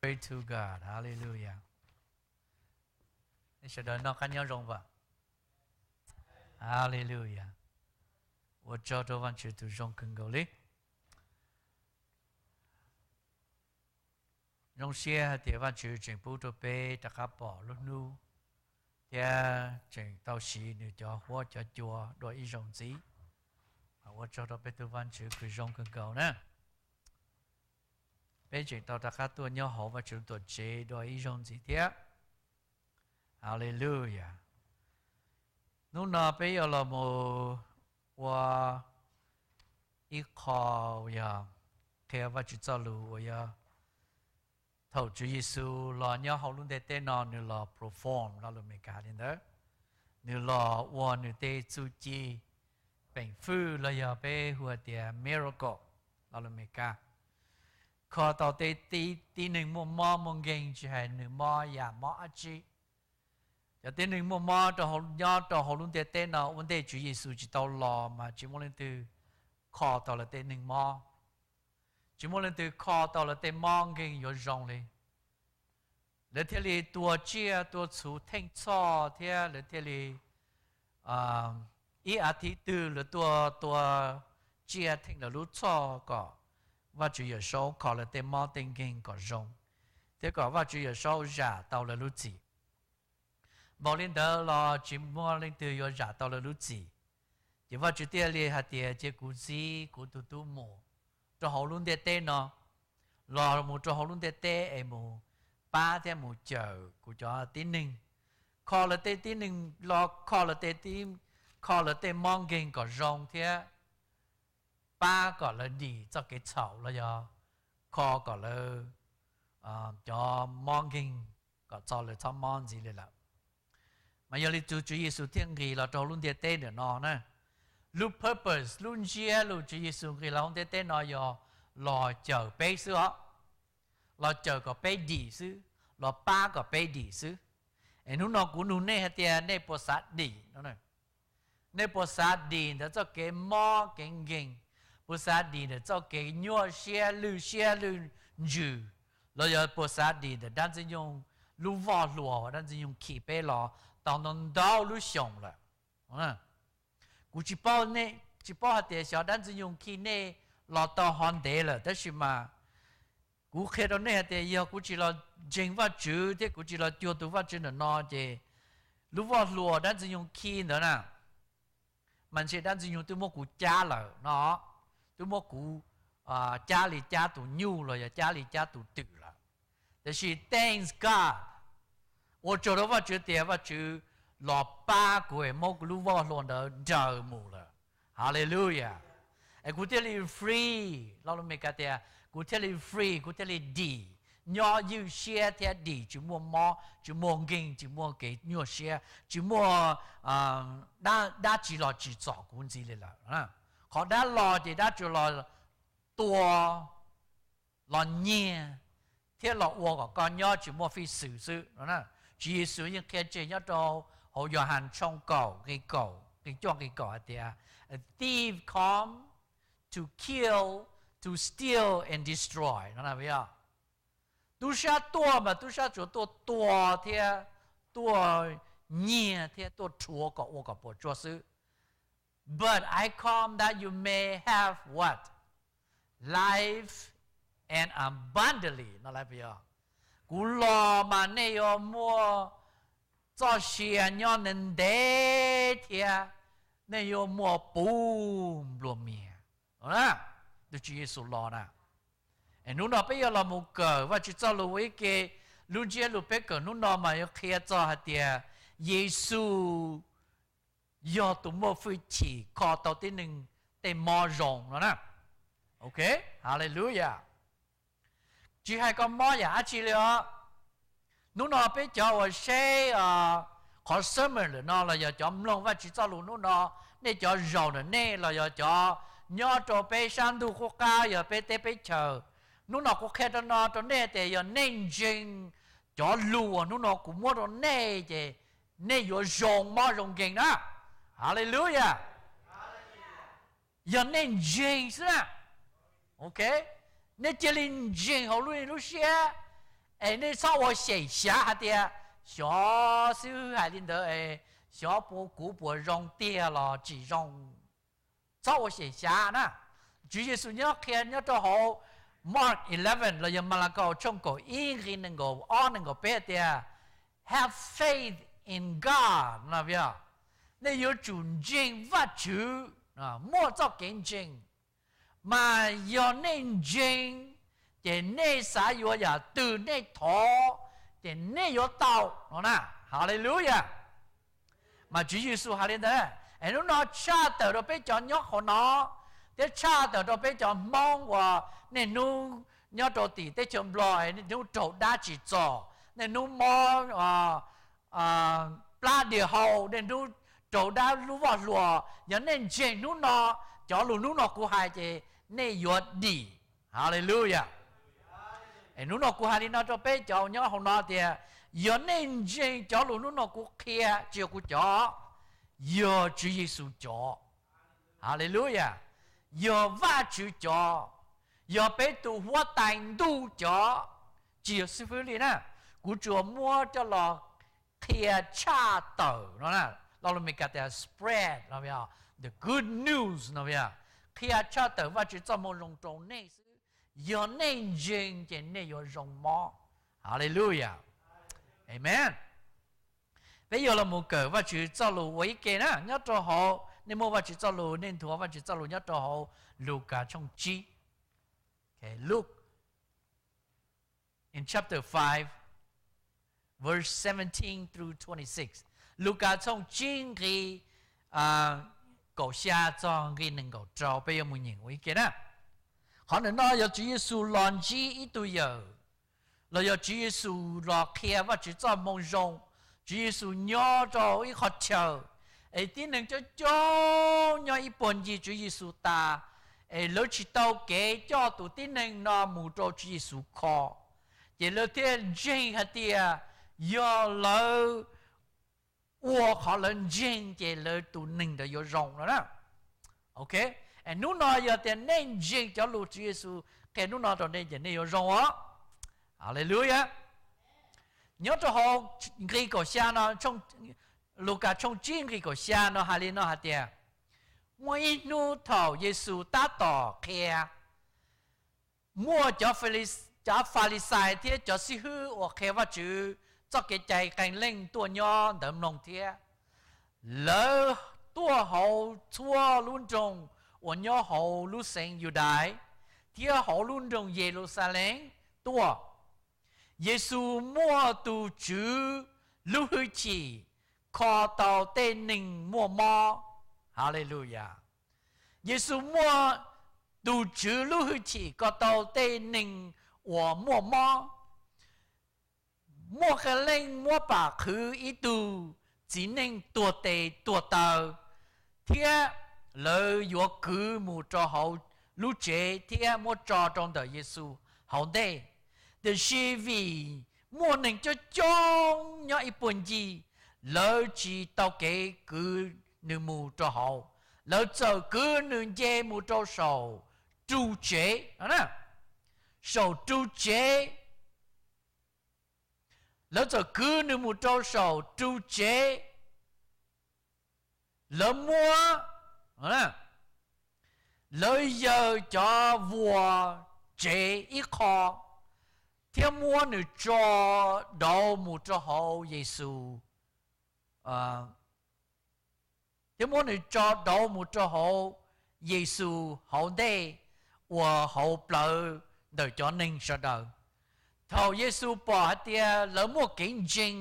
Glory to God. Hallelujah. Nej sawv daws noj qab nyob zoo as? Hallelujah. Ua tsaug rau Vaajtswv tus zoo kawg nkaus li. Zoo siab hais tias Vaajtswv tseem pub rau peb rov qab pom lub hnub thiab tseem tau siv nws cov huab cov cua dua ib zaug ntxiv. Ua tsaug rau peb tus Vaajtswv kws zoo kawg nkaus na. Peb tseem tau rov qab tuaj nyob hauv Vaajtswv tuam tsev dua ib zaug ntxiv thiab. Hallelujah. Hnub no peb yuav los mus ua ib qho yog qhia Vaajtswv txoj lus uas yog thaum Tswv Yexus los nyob hauv lub ntiaj teb no nws los perform lo lus Amelikas li ntawd, nws los ua nws tej txuj ci peem fwj los yog peb hu tias miracle lo lus Amelikas, kho tau tej tib neeg muaj mob muaj nkeeg tsis hais nws mob yam mob dab tsi. Cov tib neeg muaj mob nyob rau hauv lub ntiaj teb no ua ntej Tswv Yexus tsis tau los mas tsis muaj leej twg kho tau lawv tej neeg mob, tsis muaj leej twg kho tau lawv tej mob nkeeg yuav zoo li. Lawv thiaj li tua tsiaj tua txhuv theej txhoj thiab lawv thiaj li ib as thiv twg lawv tuaj tua tsiaj theej lawv lub txhoj kom Vajtswv Yawm Saub kho lawv tej mob tej nkeeg kom zoo, thiab kom Vajtswv Yawm Saub zam tau lawv lub txim. Npaum li ntawd los tsis muaj leej twg yuav zam tau lawv lub txim. Ces Vajtswv thiaj li hais tias cia kuv txib kuv tus tub mus rau hauv lub ntiaj teb no, los mus rau hauv lub ntiaj teb es mus pab thiab mus cawm kuv cov tib neeg, kho lawv tej tib neeg los kho lawv tej, kho lawv tej mob nkeeg kom zoo thiab pab kom lawv dim txoj kev txhaum los yog kho kom lawv cov mob nkeeg kom txo lawv txhob mob ntxiv li lawm. Mas yog li tus Tswv Yexus thiaj nqis los rau hauv lub ntiaj teb ntawm no na. Lub purpose, lub ntsiab lus Tswv Yexus nqis los hauv ntiaj teb no yog los cawm peb xwb os, los cawm kom peb dim xwb, los pab kom peb dim xwb. Es hnub no kuv nug nej hais tias nej puas xav dim no? Nej puas xav dim ntawm txoj kev mob kev nkeeg? Puas xav dim ntawm txoj kev nyuaj siab lwj siab lwj ntsws? Los yog puas xav dim ntawm dab Ntxwg Nyoog lub voj hlua uas dab Ntxwg Nyoog khi peb los tau ntau ntau lub xyoos lawm? Kuv tsis paub, tsis paub hais tias xyov dab Ntxwg Nyoog khi nej los tau ho ntev lawm, tab sis mas kuv qhia rau nej hais tias yog kuv tsis los ntseeg Vajtswv thiab kuv tsis los cuag tus vaj tswv ntawm no ces lub voj hlua dab Ntxwg Nyoog khi ntawd na, mas ntshe dab Ntxwg Nyoog twb muab kuv cab lawm no, twb muab kuv cab li cab tus nyuj los yog cab li cab tus twm lawm. Tab sis thanks God, ua tsaug rau Vajtswv tias Vajtswv los pab kuv es muab kuv lub voj hlua ntawd nraws mus lawm. Hallelujah. Es kuv thiaj li free, lo lus Meskas tias kuv thiaj li free, kuv thiaj li dim, nyob ywj siab thiab dim, tsis muaj mob, tsis muaj nkeeg, tsis muaj kev nyuaj siab, tsis muaj dab tsi los tsim txom kuv ntxiv li lawm. Qhov dab los ces dab tsuas los tua, los nyiag, thiab los ua kom koj nyob tsis muaj fij xwm xwb no. Tswv Yexus yeej qhia tseg nyob rau hauv Yauhas tshooj kaum nqi kaum, nqi cuaj nqi kaum hais tias, a thief come to kill, to steal and destroy no. Tub sab tuaj mas tub sab tsuas tuaj tua thiab tuaj nyiag thiab tuaj rhuav kom ua kom puas tsuaj xwb. But I come that you may have what? Life and abundantly no. Kuv los mas nej yuav muaj txoj sia nyob ntev ntev thiab nej yuav muaj puv nplua mias. Tus Tswv Yexus los na. Es hnub no peb yuav los mus kawm Vajtswv txoj lus ua ib ke. Lub ntsiab lus peb kawm hnub no mas yuav qhia txog hais tias Yexus yog tus muaj hwj chim kho tau tib neeg tej mob zoo no na. Ok, hallelujah. Tsis hais koj mob yam dab tsi li os. Hnub no peb cov uas saib qhov sermon ntawm no los yog cov mloog Vajtswv txoj lus hnub no, nej cov zaum ntawm nej los yog cov nyob rau peb sab ntuj qub qab, yog peb teb peb chaws, hnub no kuv qhia rau no rau nej tias yog nej ntseeg cov lus uas hnub no kuv muab rau nej ces nej yuav zoo mob zoo nkeeg na. Hallelujah. Yog nej ntseeg xwb na. Ok, nej cia li ntseeg hauv lub, lub siab, Es nej txhob ua xyem xyav hais tias, xyov xib hwb hais li ntawd es xyov kuv puas zoo tiag los tsis zoo. Txhob ua xyem xyav na. Tswv Yexus nyob qhia nyob rau hauv Mark eleven los yog Malakaus tshooj kaum ib nqe nees nkaum ob nees nkaum peb tias, have faith in God no. Nej yuav tsum ntseeg Vajtswv, muaj txoj kev ntseeg. Mas yog nej ntseeg, ces nej xav yuav yam twg nej thov, ces nej yuav tau no na. Haleluya. Mas Tswv Yexus hais li ntawd, es hnub no tshaj tawm rau peb cov nyob hauv no, thiab tshaj tawm rau peb cov Hmoob uas niaj hnub nyob rau tim teb chaws Nplog, niaj hnub raug dab tsim txom, niaj hnub mob plab diav hau, niaj hnub raug dab lub voj hlua. Yog nej ntseeg hnub no cov lus hnub no kuv hais ces nej yuav dim. Haleluya. Es hnub no kuv hais li no rau peb cov nyob hauv no tias, yog nej ntseeg cov lus hnub no kuv qhia, tsis yog kuv cov, yog Tswv Yexus cov. Haleluya. Yog Vajtswv cov, yog peb tus huab tais ntuj cov, tsis yog xib fwb li na. Kuv tsuas muab coj los qhia tshaj tawm no, lo lus Meskas tias spread no, the good news no, qhia tshaj tawm Vajtswv txoj moo zoo rau nej xwb. Yog nej ntseeg ces nej yuav zoo mob. Haleluya. Amen. Peb yuav los mus kawm Vajtswv txoj lus ua ib ke na, nyob rau hauv, nej muaj Vajtswv txoj lus nej nthuav Vajtswv txoj lus nyob rau hauv Lukas tshooj tsib. Luke in chapter five, verse seventeen through twenty-six. Lukas tshooj tsib nqe kaum xya txog nqe nees nkaum rau, peb yuav mus nyeem ua ib ke na. Qhov ntawm no yog Tswv Yexus los ntsib ib tug yawm, los yog Tswv Yexus los qhia Vajtswv txoj moo zoo. Tswv Yexus nyob rau ib qhov chaw, es tib neeg coob coob nyob ib puag ncig Tswv Yexus tas, es lawv tsis tau kev coj tus tib neeg no mus rau Tswv Yexus kho. Ces lawv thiaj ntseeg hais tias yog lawv ua qhov lawv ntseeg ces lawv tus neeg ntawd yuav zoo no na. Ok, es hnub no yog tias nej ntseeg cov lus Tswv Yexus qhia hnub no rau nej ces nej yuav zoo os. Haleluya. Nyob rau hauv nqe kaum xya no, Lukas tshooj tsib nqe kaum xya no hais li no hais tias, muaj ib hnub thaum Yexus tab tom qhia, muaj cov Falixais thiab cov xib hwb uas qhia Vajtswv txoj kev cai qee leej tuaj nyob ntawd mloog thiab. Lawv tuaj hauv txhua lub nroog uas nyob hauv lub xeev Yudais thiab hauv lub nroog Yeluxalees tuaj. Yexus muaj tus Tswv lub hwj chim kho tau tej neeg muaj mob. Haleluya. Yexus muaj tus Tswv lub hwj chim kho tau tej neeg uas muaj mob. Muaj qee leej muab pam qhwv ib tug txiv neej tuag tes tuag taw, thiab lawv yuav kwv mus rau hauv lub tsev thiab muab tso rau ntawm Yexus hauv ntej. Tiam sis vim muaj neeg coob coob nyob ib puag ncig, lawv tsis tau kev kwv nws mus rau hauv. Lawv txawm kwv nws nce mus rau saum ru tsev, saum ru tsev. Lawv txawm kwv nws mus rau saum ru tsev. Lawv muab, lawv yaws cov vuas tsev ib qho, thiab muab nws tso dauv mus rau hauv Yexus, thiab muab nws tso dauv mus rau hauv Yexus hauv ntej, uas hauv plawv ntawm cov neeg sawv daws. Thaum Yexus pom hais tias lawv muaj kev ntseeg,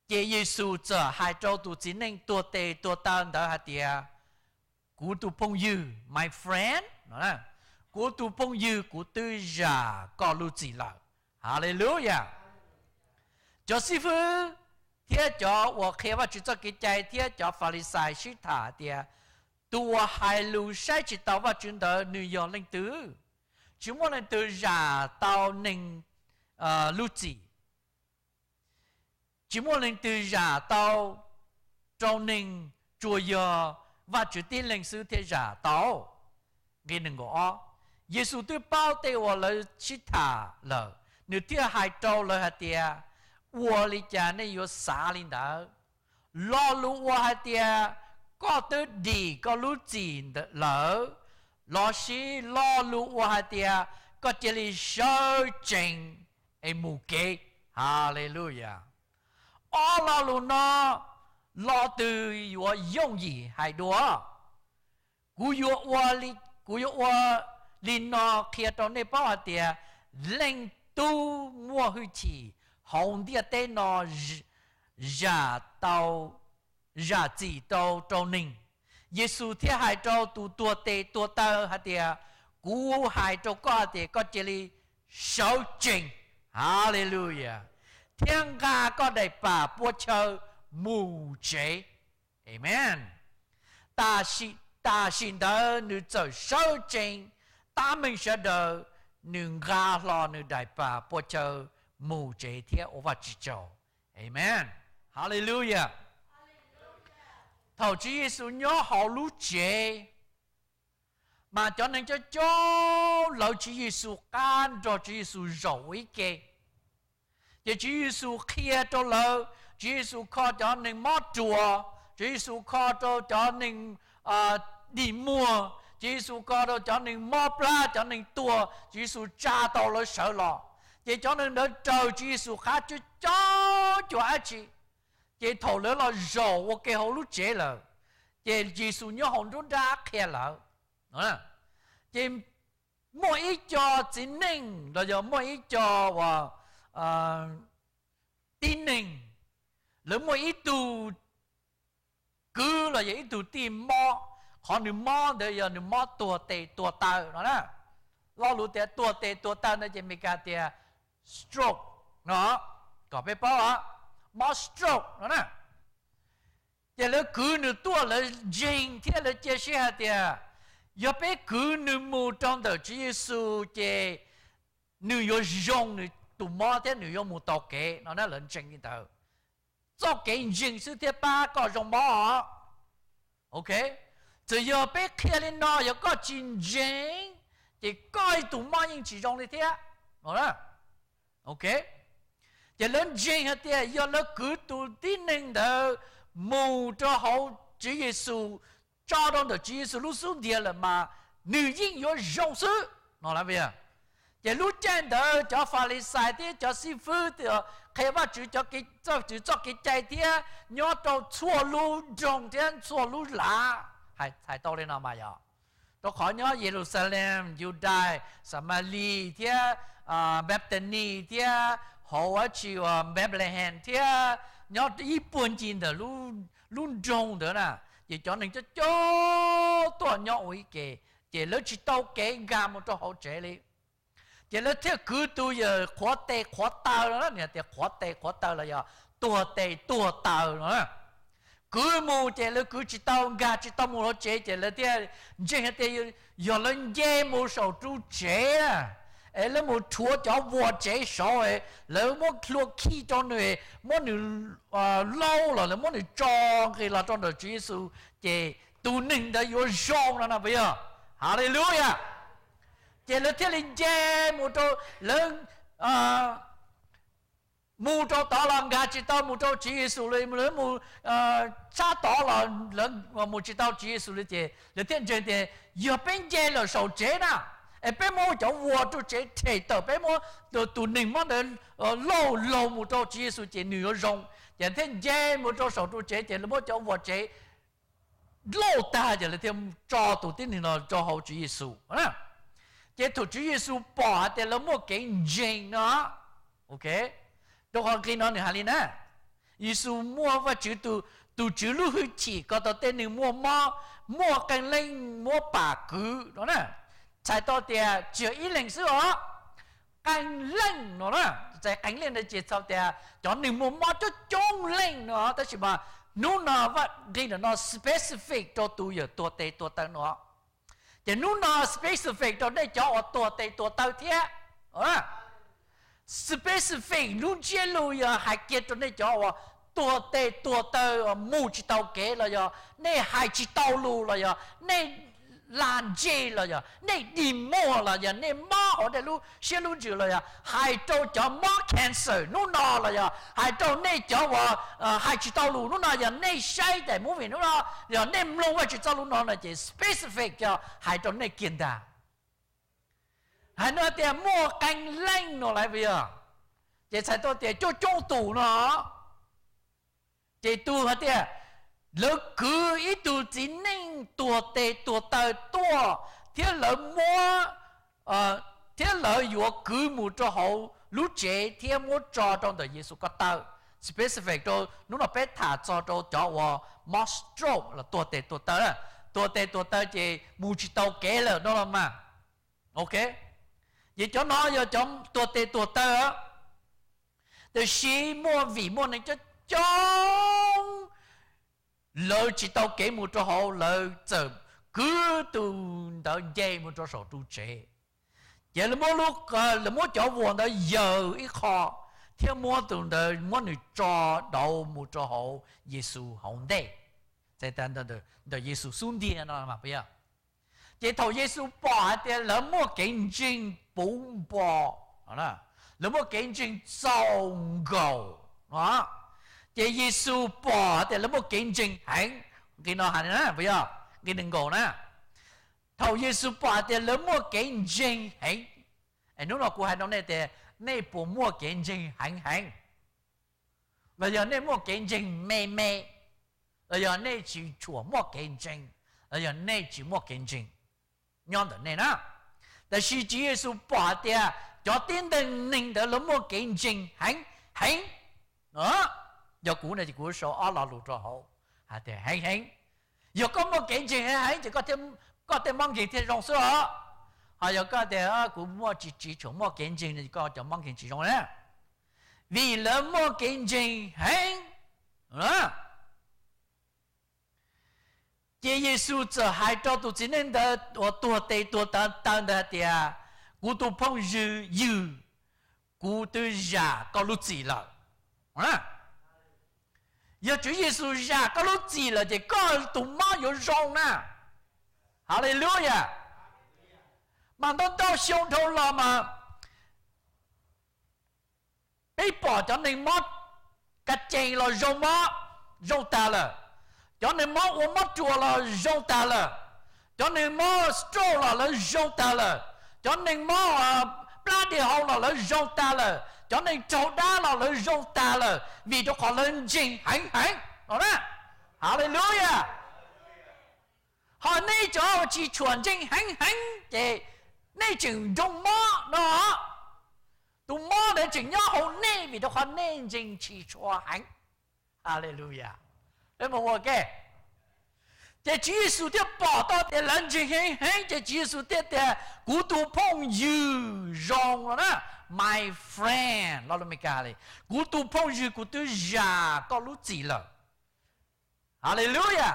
ces Yexus txawm hais rau tus txiv neej tuag tes tuag taw ntawd hais tias, kuv tus phooj ywg, my friend, kuv tus phooj ywg, kuv twb zam koj lub txim lawm. Haleluya. Cov xib fwb thiab cov uas qhia Vajtswv txoj kev cai thiab cov Falixais sib tham hais tias, tus uas hais lus saib tsis taus Vajtswv ntawd nws yog leej twg? Tsis muaj leej twg zam tau neeg lub txim. Tsis muaj leej twg zam tau rau neeg, tsuas yog Vajtswv tib leeg xwb thiaj zam tau. Nqe nees nkaum ob, Yexus twb paub tej uas lawv sib tham lawm, nws thiaj hais rau lawv hais tias, ua li cas nej yuav xav li ntawd? Lo lus uas hais tias koj twb dim koj lub txim lawm, los sis lo lus uas hais tias koj cia li sawv tsees es mus kev. Haleluya. Ob lo lus no, lo twg yuav yooj yim hais dua? Kuv yuav ua, kuv yuav ua li no qhia rau nej paub hais tias leej tub muaj hwj chim hauv ntiaj teb no zam tau, zam txim tau rau neeg. Yexus thiaj hais rau tus tuag tes tuag taw hais tias, kuv hais rau koj hais tias koj cia li sawv tsees, haleluya, thiab nqa koj daim pam pua chaw mus tsev. Amen. Tam sim ntawd nws txawm sawv tsees, tab meeg sawv daws, nws nqa hlo nws daim pam pua chaw mus tsev thiab ua Vajtswv tsaug. Amen. Haleluya. Thaum Tswv Yexus nyob hauv lub tsev, mas cov neeg coob coob lawv Tswv Yexus qab nrog Tswv Yexus zaum ua ib ke. Ces Tswv Yexus qhia rau lawv, Tswv Yexus kho cov neeg mob ruas, Tswv Yexus kho rau cov neeg dig muag, Tswv Yexus kho rau cov neeg mob plab, cov neeg tuag, Tswv Yexus tsa tau lawv sawv los. Ces cov neeg ntawd raws Tswv Yexus qab coob coob cuag dab tsi. Ces thaum lawv los zaum ua ke hauv lub tsev lawm, ces Yexus nyob hauv nruab nrab qhia lawv. Ces muaj ib co txiv neej los yog muaj ib co uas tib neeg, lawv muaj ib tug kwv los yog ib tug tij mob, qhov nws mob ntawd yog nws mob tuag tes tuag taw no na. Lo lus tias tuag tes tuag taw no ces Meskas tias stroke no, kom peb paub, mob stroke no na. Ces lawv kwv nws tuaj, lawv ntseeg thiab lawv cia siab hais tias yog peb kwv nws mus rau ntawm Tswv Yexus ces nws yuav zoo nws tus mob thiab nws yuav mus tau kev no na, lawv ntseeg li ntawd. Txoj kev ntseeg xwb thiaj pab koj zoo mob. Ok, txawm yog peb qhia li no yog koj tsis ntseeg, ces koj ib tug mob yeej tsis zoo li thiab. Ok, ces lawv ntseeg hais tias yog lawv kwv tus tib neeg ntawd mus rau hauv Tswv Yexus, tso rau ntawm Tswv Yexus lub xub ntiag lawm mas nws yeej yuav zoo xwb no. Ces lub caij ntawd cov Falixais thiab cov xib fwb qhia Vajtswv, cov Vajtswv txoj kev cai thiab nyob rau txhua lub nroog thiab txhua lub lav, hais tau li no mas yog rau qhov nyob Yeluxalees, Yudais, Xamalis thiab Npethanis thiab hauv dab tsi uas Npetlehees thiab nyob ib puag ncig ntawm lub nroog ntawd na, ces cov neeg coob coob tuaj nyob ua ib ke, ces lawv tsis tau kev nkag mus rau hauv tsev li. Ces lawv thiaj kwv tus yawg qhuav tes qhuav taw no, nws tias qhuav tes qhuav taw los yog tuag tes tuag taw no. Kwv mus ces lawv kwv tsis tau, nkag tsis tau mus hauv tsev, ces lawv thiaj ntseeg hais tias yog lawv nce mus saum ru tsev, es lawv mus rhuav cov vuas tsev saud, lawv muab hlua khij rau nws, muab nws laub los lawv muab nws tso nqis los rau ntawm Tswv Yexus, ces tus neeg ntawd yuav zoo no no puas yog? Haleluya. Ces lawv thiaj li nce mus rau, lawv mus rau tod los nkag tsis tau mus rau Tswv Yexus li, lawv mus sab tod los lawv mus tsis tau Tswv Yexus li, ces lawv thiaj ntseeg tias yog peb nce lawm saum tsev na, es peb muab cov vuas ru tsev them tawm, peb muab tus neeg mob ntawd lauj laug mus rau Tswv Yexus ces nws yuav zoo. Ces thiaj nce mus rau saum ru tsev, ces lawv muab cov vuas tsev lauj tag, ces lawv thiaj tso tus tib neeg no rau hauv Tswv Yexus. Ces thaum Tswv Yexus pom hais tias lawv muaj kev ntseeg no, ok, rau qhov nqi no nws hais li na, Yexus muaj Vajtswv tus, tus Tswv lub hwj chim kom tau tej neeg muaj mob, muaj qee leej muab pam kwv no na. Txhais tau tias tsis yog ib leeg xwb os, qee leej no na. Txhais qee leej no ces txhais tias cov neeg muaj mob coob coob leej no, tab sis mas hnub no nqi no specific rau tus yawg tuag tes tuag taw no. Ces hnub no specific rau nej cov uas tuag tes tuag taw thiab. Specific lub ntsiab lus yog hais kiag rau nej cov uas tuag tes tuag taw, mus tsis tau kev los yog nej hais tsis tau lus los yog nej laj ntseg los yog nej dig muag los yog nej mob hauv nej lub siab lub ntsws los yog hais rau cov mob cancer hnub no los yog hais rau nej cov uas hais tsis tau lus hnub no, yog nej saib daim movie hnub no, yog nej mloog Vajtswv txoj lus no no ces specific cov hais rau nej kiag ntag. Hais no tias muaj qee leej no lawm puas yog? Ces txhais tau tias coob coob tus no. Ces tus hais tias lawv kwv ib tug txiv neej tuag tes tuag taw tuaj thiab lawv muab, thiab lawv yuav kwv mus rau hauv lub tsev thiab muab tso rau ntawm Yexus ko taw. Specific rau hnub no peb tham txog rau cov uas mob stroke los tuag tes tuag taw, tuag tes tuag taw ces mus tsis tau kev lawm no los mas. Ok, ces cov no yog cov tuag tes tuag taw. Tiam sis muaj vim muaj neeg coob coob lawv tsis tau kev mus rau hauv, lawv txawm kwv tus ntawd nce mus rau saum ru tsev. Ces lawv muab, lawv muab cov vuas ntawd yaws ib qho thiab muab tus ntawd, muab nws tso dauv mus rau hauv Yexus hauv ntej, ntawm Yexus xub ntiag no mas puas yog? Ces thaum Yexus pom hais tias lawv muaj kev ntseeg puv npo, lawv muaj kev ntseeg txaus nkaus no, ces Yexus pom hais tias lawv muaj kev ntseeg heev. Nqe no hais puas yog? Nqe nees nkaum na. Thaum Yexus pom hais tias lawv muaj kev ntseeg heev, hnub no kuv hais rau nej tias nej puas muaj kev ntseeg heev heev? Los yog nej muaj kev ntseeg me me? Los yog nej tsis tshua muaj kev ntseeg? Los yog nej tsis muaj kev ntseeg nyob ntawm nej na? Tab sis Tswv Yexus pom hais tias cov tib neeg neeg ntawd lawv muaj kev ntseeg heev heev. Yog kuv no ces kuv sau ob lo lus rau hauv hais tias heev heev. Yog koj muaj kev ntseeg heev heev ces koj tej mob nkeeg thiaj zoo xwb os. Ho yog koj tias kuv muaj tsis, tsis tshua muaj kev ntseeg no ces koj cov mob nkeeg tsis zoo na, vim lawv muaj kev ntseeg heev. Ces Yexus txawm hais rau tus txiv neej ntawd uas tuag tes tuag taw ntawd hais tias, kuv tus phooj ywg, kuv twb zam koj lub txim lawm. Yog Tswv Yexus zam koj lub txim lawm ces koj tus mob yuav zoo na. Haleluya. Mas ntau ntau xyoo dhau los mas peb pom cov neeg mob ka cees los zoo mob, zoo tag lawm. Cov neeg mob ua mob ruas los zoo tag lawm. Cov neeg mob stroke los lawv zoo tag lawm. Cov neeg mob plab dhia hau los lawv zoo tag lawm. Cov neeg raug dab los lawv zoo tag lawm vim rau qhov lawv ntseeg heev heev no na. Haleluya. Ho nej cov tsis tshua ntseeg heev heev ces nej tseem nroo mob no. Tus mob ntawd tseem nyob hauv nej vim rau qhov nej ntseeg tsis tshua heev. Haleluya. Peb mus ua ke. Ces Tswv Yexus thiaj pom tau tias lawv ntseeg heev heev ces Tswv Yexus thiaj tias, kuv tus phooj ywg zoo no na, my friend, lo lus Amelikas li, kuv tus phooj ywg, kuv twb zam koj lub txim lawm. Haleluya.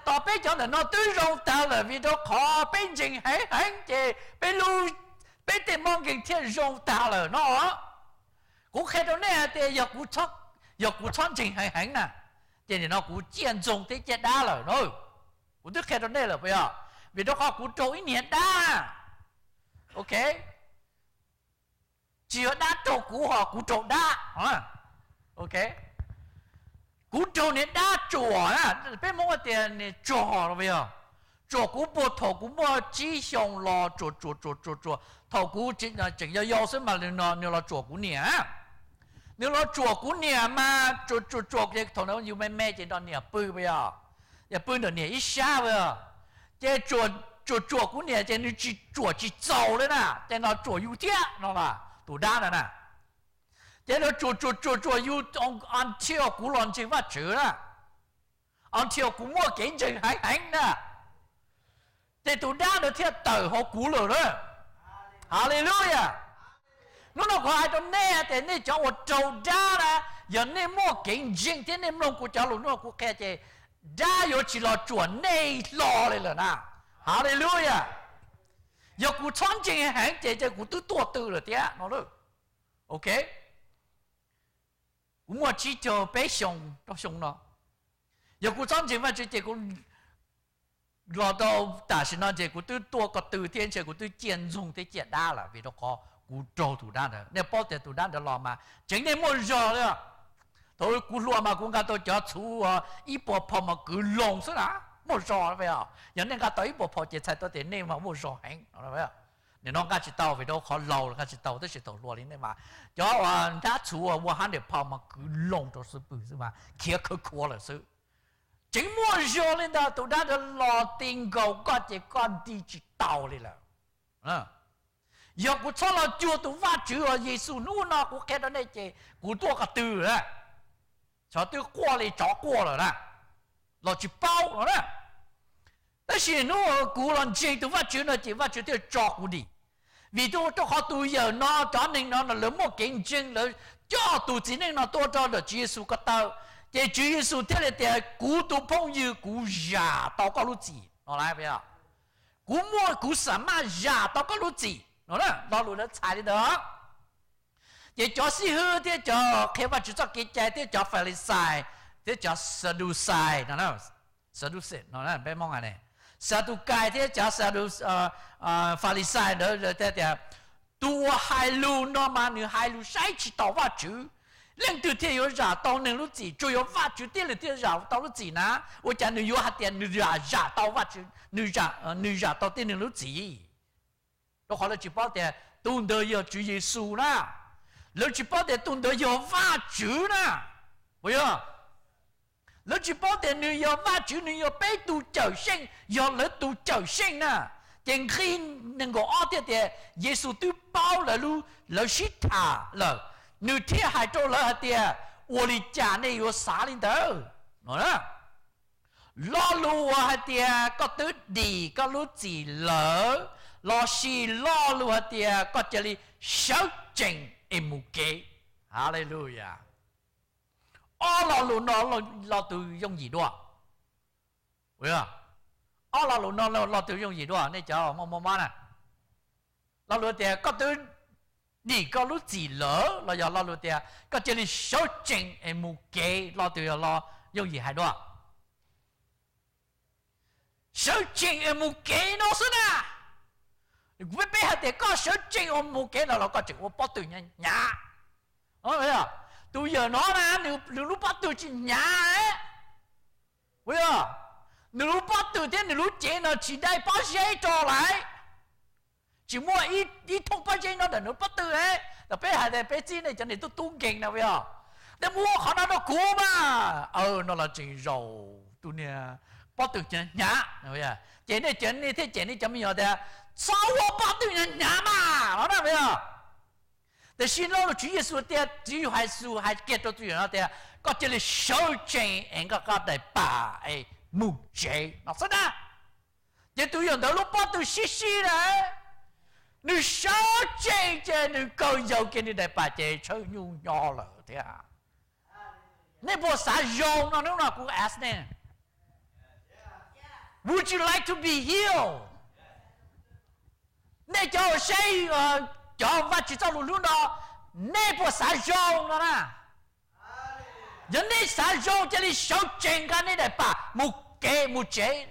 Tos peb cov ntawm no twb zoo tag lawm vim rau qhov peb ntseeg heev heev ces peb, peb tej mob nkeeg thiaj zoo tag lawm no. Kuv qhia rau nej hais tias yog kuv txhob ntseeg heev heev na, ces nim no kuv ciaj ntxoog thiab ciaj dab lawm no. Kuv twb qhia rau nej lawm puas yog? Vim rau qhov kuv raug ib niag dab. Ok, tsis yog dab raug kuv ho kuv raug dab. Ok, kuv raug niag dab tsuam, peb Hmoob tias niag tsog los puas yog? Tsuam kuv puag thaum kuv muaj tsib xyoo los tsuam tsuam tsuam tsuam tsuam, thaum kuv tseem yau yau xwb mas nws los tsuam kuv niam. Nws los tsuam kuv niam mas tsuam tsuam tsuam ces thaum ntawd yus me me ces nrog niam pw puas yog? Yog pw nrog niam ib sab puas yog? Ces tsuam tsuam kuv niam ces nws tsis tsuam tsis txaus li na, ces nws tsuam yus thiab no na, tus dab ntawd na. Ces nws tsuam tsuam tsuam tsuam yus until kuv los ntseeg Vajtswv na, until kuv muaj kev ntseeg heev heev na, ces tus dab ntawd thiaj tawm hauv kuv lawm na. Haleluya. Hnub no kuv hais rau nej tias nej cov uas raug dab na, yog nej muaj kev ntseeg thiab nej mloog kuv cov lus hnub no kuv qhia ces dab yuav tsis los tsuam nej hlo li lawm na. Haleluya. Yog kuv txhob ntseeg heev ces kuv twb tuaj twg lawm thiab no. Ok, kuv muaj tsib caug peb xyoo rau xyoo no. Yog kuv txhob ntseeg Vajtswv ces kuv los tau tam sim no ces kuv twb tuaj ko tw thiab ntshe kuv twb ciaj ntxoog thiab ciaj dab lawm, vim rau qhov kuv raug tus dab ntawd. Nej paub tias tus dab ntawd los mas tseev nej muaj zog li. Thaum kuv hluas mas kuv nqa tau cov txhuv ib puas phau mas kwv loo xwb na, muaj zog. Yog nej nqa tau ib puas phau ces txhais tau tias nej mas muaj zog heev. Nim no nqa tsis tau vim rau qhov laus nqa tsis tau, tab sis thaum hluas li nej mas cov nrab txhuv ua ha ntiam phau mas kwv loo rau xwb pwg xwb mas khiav khawv khuav lawm xwb. Tseev muaj zog li ntawd, tus dab ntawd los ti nkaus koj ces koj nti tsis tau li lawm. Yog kuv txhob los cuag tus Vajtswv uas Yexus hnub no kuv qhia rau nej ces kuv tuaj ko tw lawm, xyov twb quaj li tsov quaj lawm na, los tsis paub no na. Tab sis hnub kuv los ntseeg tus Vajtswv no ces Vajtswv thiaj tso kuv dim. Vim rau qhov tus yawm no cov neeg no lawv muaj kev ntseeg, lawv coj tus txiv neej no tuaj rau ntawm Tswv Yexus ko taw, ces Tswv Yexus thiaj li tias kuv tus phooj ywg, kuv zam tau koj lub txim no. Kuv muaj, kuv xam maj zam tau koj lub txim no. Lo lus lawv txhais li ntawd. Ces cov xib hwb thiab cov qhia Vajtswv txoj kev cai thiab cov Falixais thiab cov Xaduxais, Xaduxes, Xatukais thiab cov Falixais ntawd tias tus uas hais lus no mas nws hais lus saib tsis taus Vajtswv. Leej twg thiaj yuav zam tau neeg lub txim? Tsuas yog Vajtswv tib leeg thiaj zam tau lub txim na. Ua cas nws yuav hais tias nws zam tau Vajtswv, nws zam tau tib neeg lub txim? Rau qhov lawv tsis paub tias tus ntawd yog Tswv Yexus na. Lawv tsis paub tias tus ntawd yog Vajtswv na. Puas yog? Lawv tsis paub tias nws yog Vajtswv, nws yog peb tus cawm seej, yog lawv tus cawm seej na. Ces nqe nees nkaum ob thiaj tias Yexus twb paub lawv lub, lawv sib tham lawm, nws thiaj hais rau lawv hais tias, ua li cas nej yuav xav li ntawd? Lo lus uas hais tias koj twb dim koj lub txim lawm, lossis lo lus hais tias koj cia li sawv tsees es mus kev. Haleluya. Ob lo lus no lo twg yooj yim dua? Ob lo lus no lo twg yooj yim dua nej cov muaj mob mob na? Lo lus tias koj twb dim koj lub txim lawm los yog lo lus tias koj cia li sawv tsees es mus kev, lo twg yog lo yooj yim hais dua? Sawv tsees es mus kev no xwb na. Peb hais tias koj sawv tsees es mus kev no los koj tseem ua pob tw hnyav hnyav. Tus yawm no na, nws lub pob tw tsis hnyav. Nws lub pob tw thiab nws lub cev no tsis dai pob zeb rau lawm. Tsis muaj ib thooj pob zeb nyob ntawm nws pob tw. Los peb hais tias peb txib nej cov niag tub tub nkeeg na, nej muab qhov no rau kuv mas, no los tseem zaum tus niag pob tw hnyav hnyav. Ces nej cov, nej thiaj cem nej cov me nyuam tias txhob ua pob tw hnyav hnyav mas no na. Tiam sis lo lus Tswv Yexus tias, Tswv Yexus hais kiag rau tus yawm no tias koj cia li sawv tsees es nqa koj daim pam es mus tsev no xwb na. Ces tus yawm ntawd lub pob tw sib sib na, nws sawv tsees ces nws kawg yaws kiag nws daim pam ces tshawb nyuj nyo lawm thiab. Nej puas xav zoo no? Hnub no kuv ask nej, would you like to be healed? Nej cov uas saib cov Vajtswv txoj lus hnub no, nej puas xav zoo no na? Yog nej xav zoo cia li sawv tsees nqa nej daim pam mus kev mus tsev.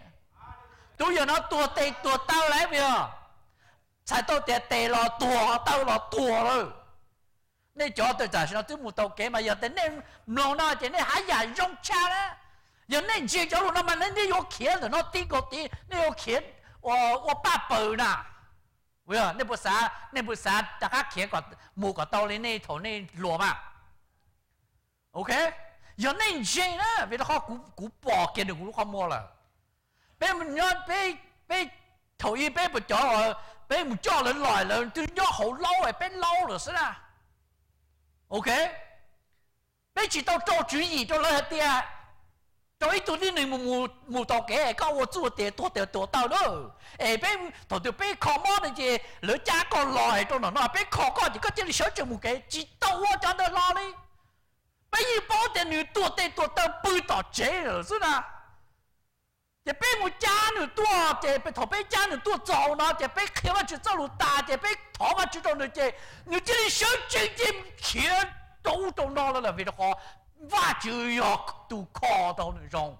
Tus yawm no tuag tes tuag taw lawm puas yog? Txhais tau tias tes los tuag, taw los tuag lawm. Nej cov tawm tam sim no twb mus tau kev mas yog tias nej mloog no ces nej haj yam zoo tshaj na. Yog nej ntseeg cov lus no mas nej yuav khiav ntawm no tib nkaus tid, nej yuav khiav ua paj paws na. Nej puas xav, nej puas xav rov qab khiav mus kom tau li nej thaum nej hluas mas? Ok, yog nej ntseeg na, vim rau qhov kuv pom kiag nws kuv lub qhov muag lawm. Peb, peb thaum ub peb puas cov, peb mus coj lawv los lawv twb nyob hauv laub peb laub lawm xwb na. Ok, peb tsis tau rau tswv yim rau lawv hais tias rau ib tug tib neeg mus tau kev koj ua txuj tes tuag tes tuag taw na. Es peb thaum twg peb kho mob no ces lawv cab koj los rau ntawm no peb kho koj ces koj cia li sawv tsees mus kev, tsis tau ua cov ntawd hlo li. Peb yeej paub tias nws tuag tes tuag taw pw tom tsev lawm xwb na. Ces peb mus cab nws tuaj, ces thaum peb cab nws tuaj txog no ces peb qhia Vajtswv txoj lus tas ces peb thov Vajtswv rau nws ces nws cia li sawv tsees ces khiav rau ub rau no lawm vim rau qhov Vajtswv yog tus kho tau nws zoo.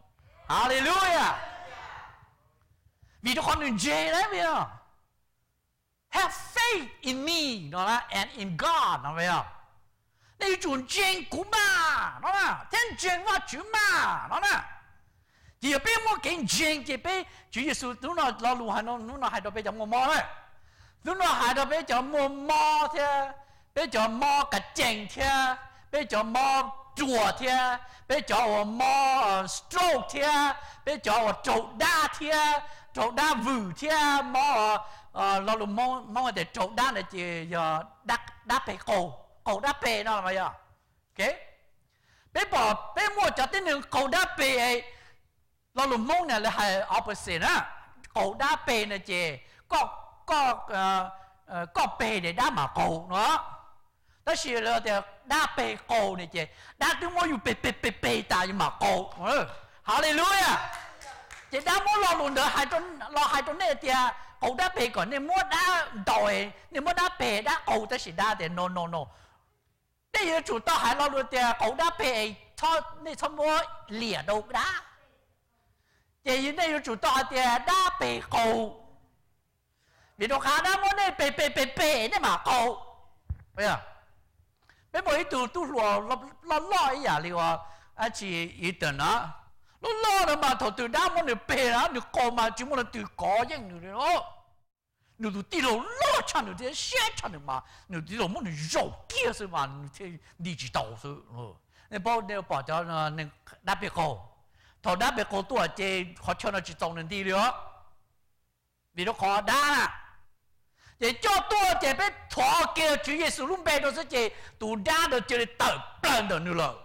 Haleluya. Vim rau qhov nws ntseeg lawm, have faith in me no and in God no. Nej yuav tsum ntseeg kuv mas no, thiab ntseeg Vajtswv mas no na. Ces yog peb muaj kev ntseeg ces peb, Tswv Yexus hnub no lo lus hais no, hnub no hais rau peb cov muaj mob na, hnub no hais rau peb cov muaj mob thiab, peb cov mob kav cees thiab, peb cov mob ruas thiab, peb cov uas mob stroke thiab, peb cov uas raug dab thiab, raug dab vwm thiab, mob, lo lus Hmoob tias raug dab na ces yog dab peg qaug, qaug dab peg no yog. Peb pom peb muaj cov tib neeg qaug dab peg, lo lus Hmoob na lawv hais opposite na, qaug dab peg na ces koj peg ces dab mam qaug no. Tab sis lawv tias dab peg qaug na ces dab twb muab yus peg peg peg peg tas yus mam qaug. Haleluya. Ces dab muab lo lus ntawd los hais rau nej tias qaug dab peg kom nej muab dab ntaus, nej muab dab peg dab qaug, tab sis dab tias no no no, nej yuav tsum tau hais lo lus tias qaug dab peg, nej txhob muab liam rau dab. Ces nej yuav tsum tau hais tias dab peg qaug, vim rau qhov dab muab nej peg peg peg peg nej mam qaug. Peb muaj ib tug tub hluas loj loj ib yam li uas dab tsi Ethan na, loj loj no mas thaum twg dab muab nws peg na nws qaug mas tsis muaj leej twg kov yeej nws li. Nws tus tij laug loj tshaj nws thiab siab tshaj nws mas nws tij laug muab nws zaum kiag xwb mas nws thiaj nti tsis tau xwb. Nej paub, nej pom cov neeg dab peg qaug, thaum dab peg qaug tuaj ces qhov chaw no tsis txaus nws nti li os, vim rau qhov dab na. Ces coj tuaj ces peb thov kiag Tswv Yexus lub npe rau xwb ces tus dab ntawd cia li tawm plaws ntawm nws lawm,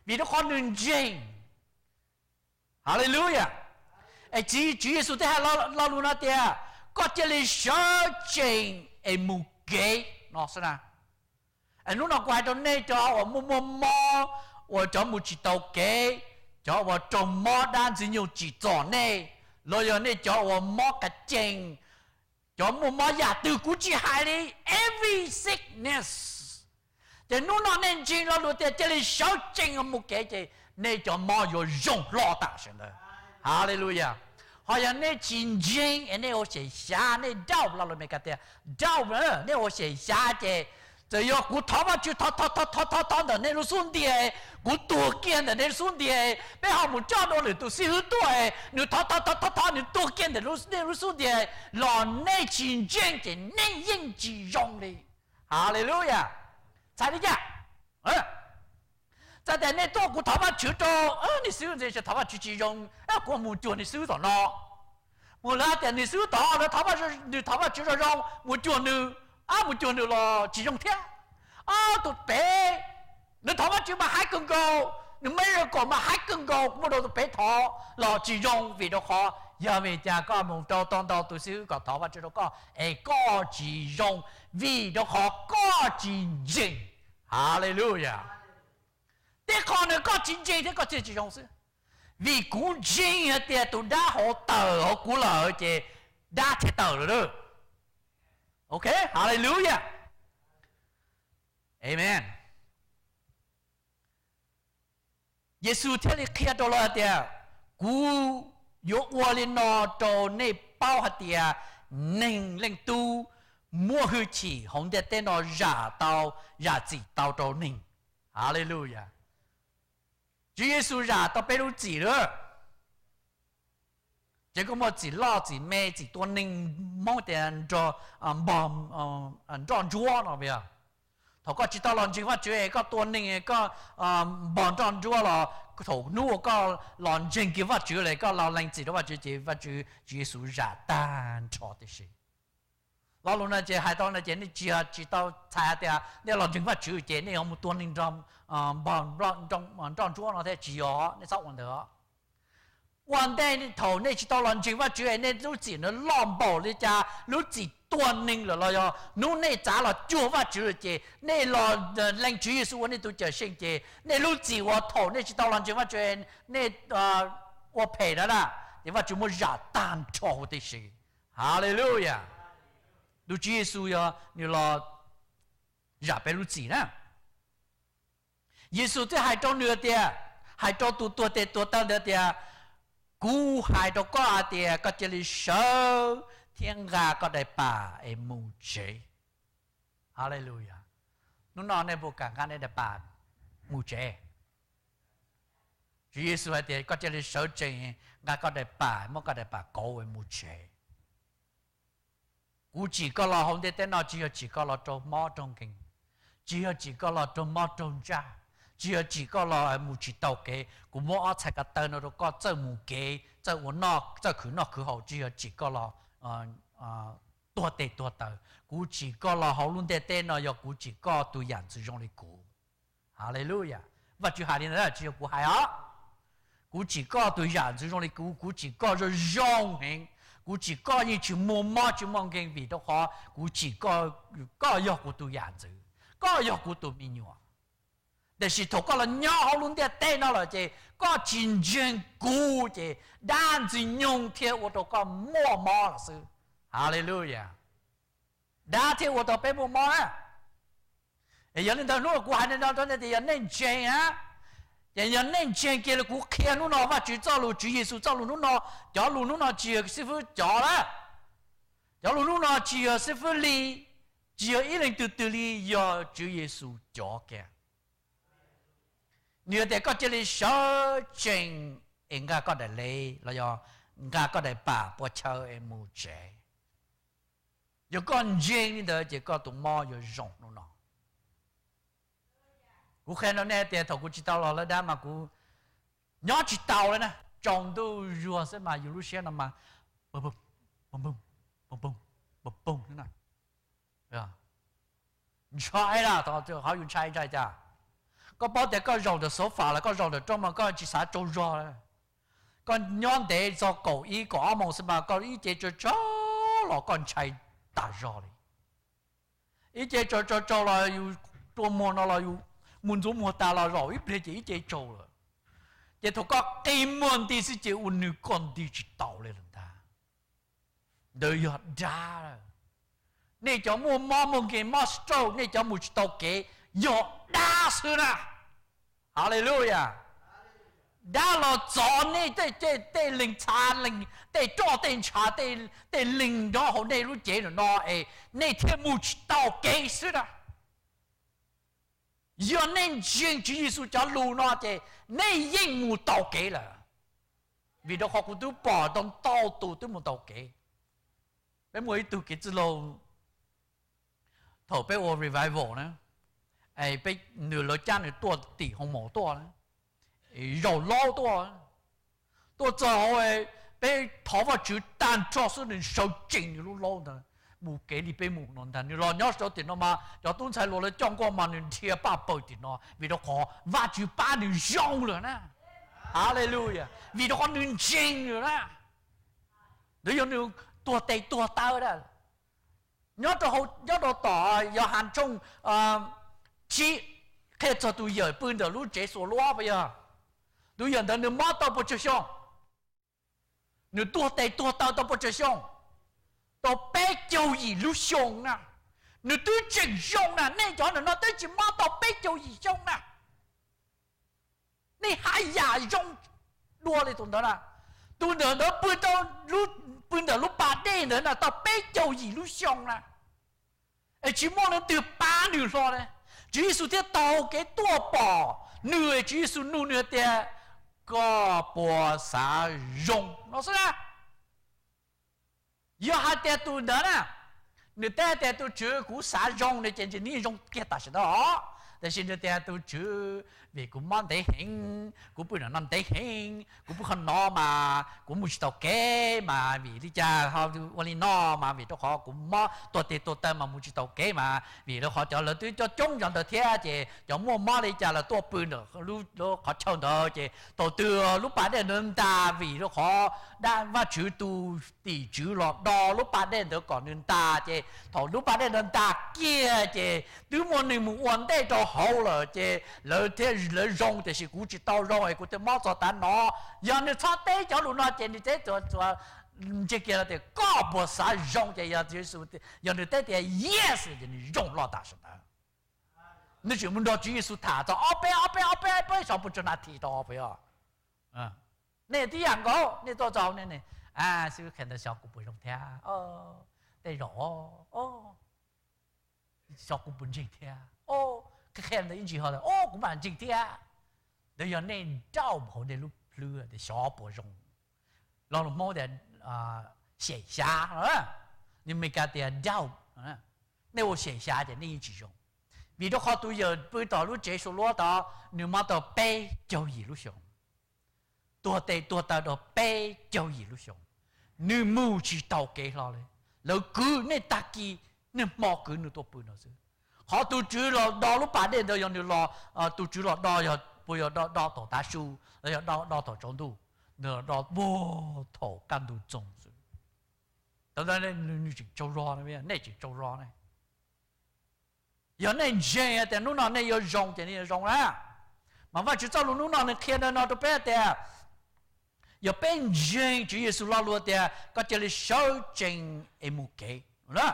vim rau qhov nws ntseeg. Haleluya. Es Tswv Yexus thiaj hais lo lus no tias koj cia li sawv tsees es mus kev no xwb na. Es hnub no kuv hais rau nej cov uas muaj muaj mob, uas cov mus tsis tau kev, cov uas raug mob dab ntxwg nyoog tsim txom nej, los yog nej cov uas mob qas cees, cov muaj mob yam twg kuv tsis hais li, every sickness. Ces hnub no nej ntseeg lo lus tias cia li sawv tsees mus kev ces nej cov mob yuav zoo hlo tam sim ntawd. Haleluya. Ho yog nej tsis ntseeg es nej ua xyem xyav, nej doubt, lo lus Meskas tias doubt, nej ua xyem xyav ces txawm yog kuv thov Vajtswv thov thov thov thov ntawm nej lub xub ntiag, kuv tuag kiag ntawm nej lub xub ntiag, peb ho mus coj dua lwm tus xib hwb tuaj, nws thov thov thov thov nws tuag kiag ntawm nej lub xub ntiag los nej tsis ntseeg ces nej yeej tsis zoo li. Haleluya. Txhais li cas? Txhais tias nej tuaj kuv thov Vajtswv rau nej xib hwb ntxiv, thov Vajtswv tsis zoo, kuv mus cuag nws xib hwb tom no. Mus lawv tias nws xib hwb tom lawv, nws thov Vajtswv zoo zoo, mus cuag nws, mus cuag nws los tsis zoo thiab. Tus pem, nws thov Vajtswv mas haib kawg nkaus, nws miracle mas haib kawg nkaus, kuv mus rau tus pem thov los tsis zoo, vim rau qhov yog vim cas koj mus rau tau ntau tus xib hwb kom thov Vajtswv rau koj es koj tsis zoo? Vim rau qhov koj tsis ntseeg. Haleluya. Tej qho no koj tsis ntseeg thiab koj thiaj tsis zoo xwb. Vim kuv ntseeg hais tias tus dab hauv tawm hauv kuv lawm ces dab thiaj tawm lawm. Ok, haleluya. Amen. Yexus thiaj li qhia rau lawv hais tias, kuv yuav ua li no rau nej paub hais tias Neeg Leej Tub muaj hwj chim hauv ntiaj teb no zam tau, zam txim tau rau neeg. Haleluya. Tswv Yexus zam tau peb lub txim lawm. Ces koj muaj txim loj txim me, txim tua neeg, Hmoob tias npog nroj ntsuab no. Thaum koj tsis tau los ntseeg Vajtswv es koj tua neeg, koj npog nroj ntsuab los thaum hnub uas koj los ntseeg kiag Vajtswv lawm, koj los lees txim rau Vajtswv ces Vajtswv, Tswv Yexus zam tag nrho tib si. Lo lus no ces hais tau no ces nej tsis, tsis tau txhais tias nej los ntseeg Vajtswv ces nej yuav mus tua neeg npog nroj ntsuab no thiab, tsis yog, nej txhob ua ntawd. Ua ntej thaum nej tsis tau los ntseeg Vajtswv es nej lub txim no loj npaum li cas, lub txim tua neeg lawm los yog hnub nej txav los cuag Vajtswv lawm ces nej los lees Tswv Yexus ua nej tus Cawmseej ces nej lub txim uas thaum nej tsis tau los ntseeg Vajtswv nej ua phem na na, ces Vajtswv muab zam tag nrho huv tib si. Haleluya. Tus Tswv Yexus yog nws los zam peb lub txim na. Yexus thiaj hais rau nws tias, hais rau tus tuag tes tuag taw ntawd tias, Kuv hais rau koj hais tias koj cia li sawv thiab nqa koj daim pam es mus tsev. Haleluya. Hnub no nej puas kam nqa nej daim pam mus tsev? Tswv Yexus hais tias koj cia li sawv tsees, nqa koj daim pam, muab koj daim pam kauv es mus tsev. Kuv tsim koj los hauv ntiaj teb no tsis yog tsim koj los raug mob raug nkeeg, tsis yog tsim koj los raug mob raug ntsaj, tsis yog tsim koj los mus tsis tau kev. Kuv muab ob txhais ko taw no rau koj txawj mus kev, txawj ua noj, txawj khwv noj khwv haus, tsis yog tsim koj los tuag tes tuag taw. Kuv tsim koj los hauv lub ntiaj teb no yog kuv tsim koj tus yam ntxwv zoo li kuv. Haleluya. Vajtswv hais li ntawd, tsis yog kuv hais os. Kuv tsim koj tus yam ntxwv zoo li kuv, kuv tsim koj zoo zoo heev. Kuv tsim koj yeej tsis muaj mob tsis muaj nkeeg vim rau qhov kuv tsim koj, koj yog kuv tus yam ntxwv, koj yog kuv tus me nyuam. Tiam sis thaum koj los nyob hauv lub ntiaj teb no lawm ces koj tsis ntseeg kuv ces dab ntxwg nyoog thiaj ua rau koj muaj mob lawm xwb. Haleluya. Dab thiaj ua tau peb muaj mob na. Yog li ntawd hnub no kuv hais no rau nej tias yog nej ntseeg na, ces yog nej ntseeg kiag li kuv qhia hnub no Vajtswv txoj lus, Tswv Yexus txoj lus hnub no, cov lus hnub no tsis yog xib fwb cov lawm. Cov lus hnub no tsis yog xib fwb li, tsis yog ib leej twg twg li, yog Tswv Yexus cov kiag. Nws hais tias koj cia li sawv tsees es nqa koj daim lev los yog nqa koj daim pam pua chaw es mus tsev. Yog koj ntseeg li ntawd ces koj tus mob yuav zoo hnub no. Kuv qhia rau nej tias thaum kuv tsis tau los lawv dab mas kuv nyob tsis tau li na, tsaus ntuj zuag xwb mas yus lub siab no mas ntshai lawm, qhov yus ntshai ntshai cas. Koj paub tias koj zaum ntawm sofa los koj zaum ntawm rooj mas koj tsis xav tsaug zog. Koj nyob ntev txog kaum ib kaum ob moos xwb mas koj ib ce tsaug tsaug los koj ntshai tas zog li. Ib ce tsaug tsaug tsaug los yus rua muag no los yus mus ntxuav muag tas los zaum ib pliag ces ib ce tsaug lawm. Ces thaum koj qi muag nti xwb ces ua nws koj nti tsis tau li lawm ntag. Ntawd yog dab. Nej cov muaj mob muaj nkeeg, mob stroke, nej cov mus tsis tau kev, yog dab xwb na. Haleluya. Dab los txov nej tej leeg txha, tej roj tej ntshav, tej leeg nyob hauv nej lub cev no es nej thiaj mus tsis tau kev xwb na. Yog nej ntseeg Tswv Yexus cov lus no ces nej yeej mus tau kev lawm, vim rau qhov kuv twb pom tau ntau tus twb mus tau kev. Peb muaj ib tug kev txwj laug, thaum peb ua revival na, peb, nws lawv cab nws tuaj tim hoo mos tuaj, zaum laub tuaj, tuaj txog hauv, peb thov Vajtswv tag nrho xwb nws sawv tsees nws lub laub ntawd mus kev li peb mus no ntag. Nws los nyob saum tim no mas cov tub ntxhais hluas lawv coj nkuaj mas nws dhia paj paws tim no vim rau qhov Vajtswv pab nws zoo lawm na. Haleluya. Vim rau qhov nws ntseeg lawm na. Ntawd yog nws tuag tes tuag taw na. Nyob rau tom Yauhas tshooj tsib qhia txog tus yawm pw ntawm lub tsev xuas luab puas yog? Tus yawm ntawd nws mob tau pua tsawg xyoo? Nws tuag tes tuag taw tau pua tsawg xyoo? Tau peb caug yim lub xyoo na. Nws twb tseem zoo na, nej cov ntawm no twb tsis mob tau peb caug yim xyoo na. Nej haj yam zoo dua li tus ntawd na. Tus ntawm ntawd pw ntawm lub pas dej ntawd na tau peb caug yim lub xyoo na, es tsis muaj leej twg pab nws hlo li. Tswv Yexus thiaj taug kev tuaj pom nws, Tswv Yexus nug nws tias, koj puas xav zoo no xwb na. Yog hais tias tus ntawd na, nws teb tias tus Tswv kuv xav zoo no ces nws yeej zoo kiag tam sim ntawd os. Tiam sis nws tias tus Tswv, vim kuv mob ntev heev, kuv pw nram no ntev heev, kuv pw qhov no mas kuv mus tsis tau kev mas vim li cas ho ua li no mas vim rau qhov kuv mob tuag tes tuag taw mas mus tsis tau kev mas vim rau qhov cov lawv twb coob coob cov ntawd thiab ces cov muaj mob li cas lawv tuaj pw ntawm lub qhov chaw ntawd ces thaum twg lub pas dej ntawd ntag vim rau qhov Vajtswv tus tim tswv los do lub pas dej ntawd kom nws ntag ces thaum lub pas dej ntawd ntag kiag ces twb muaj neeg mus ua ntej rau hauv lawm ces lawv thiaj lawv zoo tiam sis kuv tsis tau zoo es kuv thiaj mob txog tav no. Yog nws txhob teb cov lus no ces nws teb ntsia kiag tias koj puas xav zoo ces yog Tswv Yexus, yog nws teb tias yes ces nws zoo loj tam sim ntawd. Nws tseem mus nrog Tswv Yexus tham txog ob peb ob peb ob peb peb xyov pua tsawg nas this tau ob peb os. Nej tib yam nkaus, nej tuaj txog ne, xib hwb qhia ntawd xyov kuv puas zoo thiab, tej zaum xyov kuv puas ntseeg thiab, qhia ntawd ib ntsis ho, kuv mam ntseeg thiab. Ntawd yog nej doubt hauv nej lub hlwb tias xyov puas zoo. Lo lus Hmoob tias xyem xyav, nws Meskas tias doubt. Nej ua xyem xyav ces nej yeej tsis zoo. Vim rau qhov tus yawm pw tom lub tsev suav luab tod, nws mob tau peb caug yim lub xyoo, tuag tes tuag taw rau peb caug yim lub xyoo, nws mus tsis tau kev hlo li. Lawv kwv nej tag kis, niaj hmo kwv nws tuaj pw no xwb. Qhov tus tswv los do lub pas dej ntawd yog nws los, tus tswv los do yog puas yog do do thaum tav su los yog do do thaum tsaus ntuj? Nws los do puag thaum kaj ntug txoog xwb. Thaum ntawd nws tseem tsaug zog, nej tseem tsaug zog ne. Yog nej ntseeg tias hnub no nej yuav zoo ces nej yuav zoo na. Mas Vajtswv txoj lus hnub no nws qhia ntawm no rau peb tias yog peb ntseeg Tswv Yexus lo lus tias koj cia li sawv tsees es mus kev na.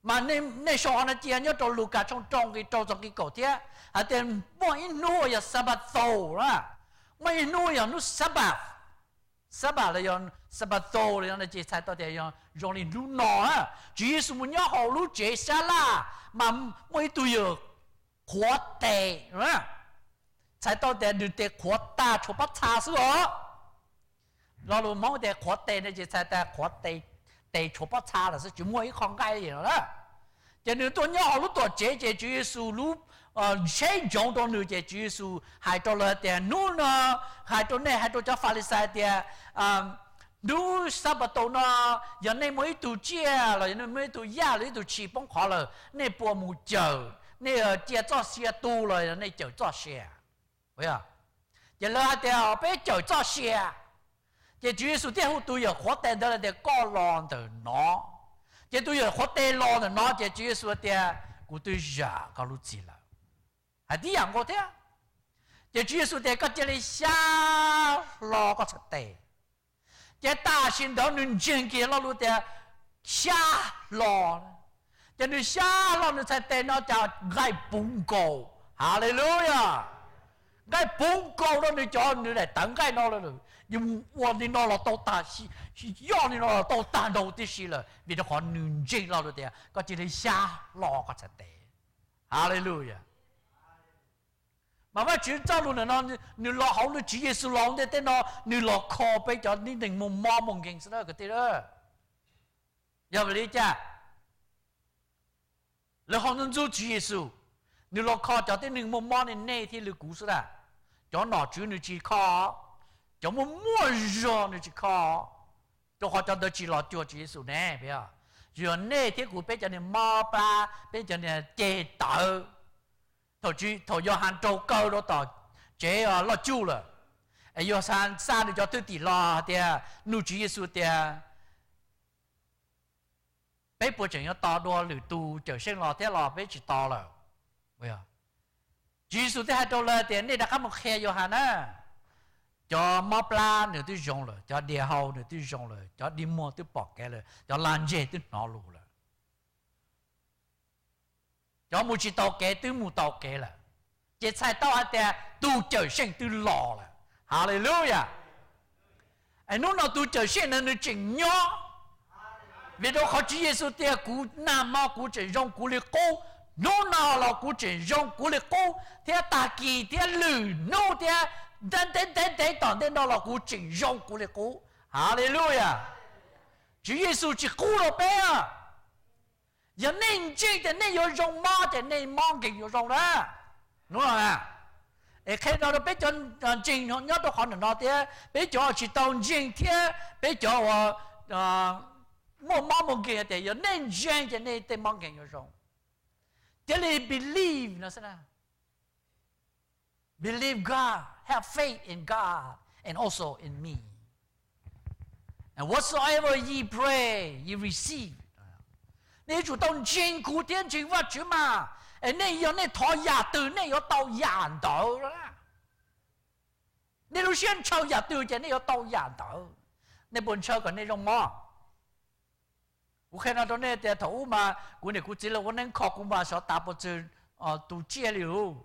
Mas nej sau qhov no cia nyob rau Lukas tshooj rau nqe rau txog nqe kaum thiab hais tias muaj ib hnub uas yog Xanpataus na, muaj ib hnub yog hnub Xanpat, Xanpat los yog Xanpataus los yog no ces txhais tau tias yog zoo li hnub no na. Tswv Yexus mus nyob hauv lub tsev sab laj, mas muaj ib tug yawg qhuav tes, txhais tau tias nws tes qhuav tag tshuav pob txha xwb os. Lo lus Hmoob tias qhuav tes no ces txhais tias qhuav tes, tes tshuav pob txha lawm xwb, tsis muaj ib qho nqaij li no na. Ces nws tuaj nyob hauv lub tuam tsev ces Tswv Yexus lub tsheb ntsoov rau nws ces Tswv Yexus hais rau lawv tias hnub no, hais rau nej, hais rau cov Falixais tias hnub Xanpataus no yog nej muaj ib tug tsiaj los yog nej muaj ib tug yaj los ib tug tshis poob qhov lawm, nej puas mus cawm, nej cia txoj sia tu los yog nej cawm txoj sia? Ces lawv hais tias peb cawm txoj sia. Ces Tswv Yexus thiaj hu tus yawm qhuav tes ntawd tias koj los ntawm no. Ces tus yawm qhuav tes los ntawm no ces Tswv Yexus tias kuv twb zam koj lub txim lawm. Hais tib yam nkaus thiab. Ces Tswv Yexus tias koj cia li xyab hlo koj txhais tes. Ces tam sim ntawd nws ntseeg kiag lo lus tias xyab hlo. Ces nws xyab hlo nws txhais tes no cas nqaij puv nkaus. Haleluya. Nqaij puv nkaus rau nws cov, nws daim tawv nqaij no lawm, yus mus ua li no los tau tag, yoj li no los tau tag nrho tib si lawm, vim rau qhov nws ntseeg lo lus tias koj cia li xyab hlo koj txhais tes. Haleluya. Mas Vajtswv txoj lus ntawm no nws los hauv nws Tswv Yexus los ntej tej no, nws los kho peb cov tib neeg muaj mob muaj nkeeg xwb na kwv tij. Yog vim li cas? Lawv ho ntxub ntxub Tswv Yexus, nws los kho cov tib neeg muaj mob li nej thiab li kuv xwb na. Cov nom tswv nws tsis kho, cov muaj muaj zog nws tsis kho, rau qhov cov ntawd tsis los cuag Tswv Yexus ne. Yog nej thiab kuv peb cov niag mob plab, peb cov niag ceg tawv, thaum Yauhas raug kaw rau tom tsev loj cuj lawm, es Yauhas xa nws cov thwj tim los tias, nug Tswv Yexus tias, peb puas tseem yuav tos dua lwm tus cawm seej los thiab los peb tsis tos lawm? Tswv Yexus thiaj hais rau lawv tias, nej rov qab mus qhia Yauhas na, cov mob plab nws twb zoo lawm, cov diav hau nws twb zoo lawm, cov dig muag twb pom kev lawm, cov lag ntseg twb hnov lus lawm, cov mus tsis tau kev twb mus tau kev lawm. Ces txhais tau hais tias tus cawm seej twb los lawm. Haleluya. Es hnub no tus cawm seej no nws tseem nyob, vim rau qhov Tswv Yexus tias kuv nag hmo kuv tseem zoo kuv li qub, hnub no los kuv tseem zoo kuv li qub, thiab tag kis thiab lwm hnub thiab ntev ntev ntev tom ntej no los kuv tseem zoo kuv li qub. Haleluya. Tswv Yexus tsis qub rau peb. Yog nej ntseeg tias nej yuav zoo mob ces nej mob nkeeg yuav zoo na. Es qhia no rau peb cov ntseeg nyob rau qhov ntawm no thiab peb cov tsis tau ntseeg thiab peb cov uas muaj mob muaj nkeeg tias yog nej ntseeg ces nej tej mob nkeeg yuav zoo. Cia li believe no xwb na. Believe God, have faith in God and also in me. And whatsoever ye pray, ye receive. Nej yuav tsum tau ntseeg kuv thiab ntseeg Vajtswv mas, es nej yog nej thov yam twg nej yuav tau yam ntawd. Nej lub siab ntshaw yam twg ces nej yuav tau yam ntawd. Nej puas ntshaw kom nej zoo mob? Kuv qhia no rau nej tias thaum ub mas kuv niam kuv txiv lawv ua neeb kho kuv mas xyov tas puas txwg tus tsiaj li lawm.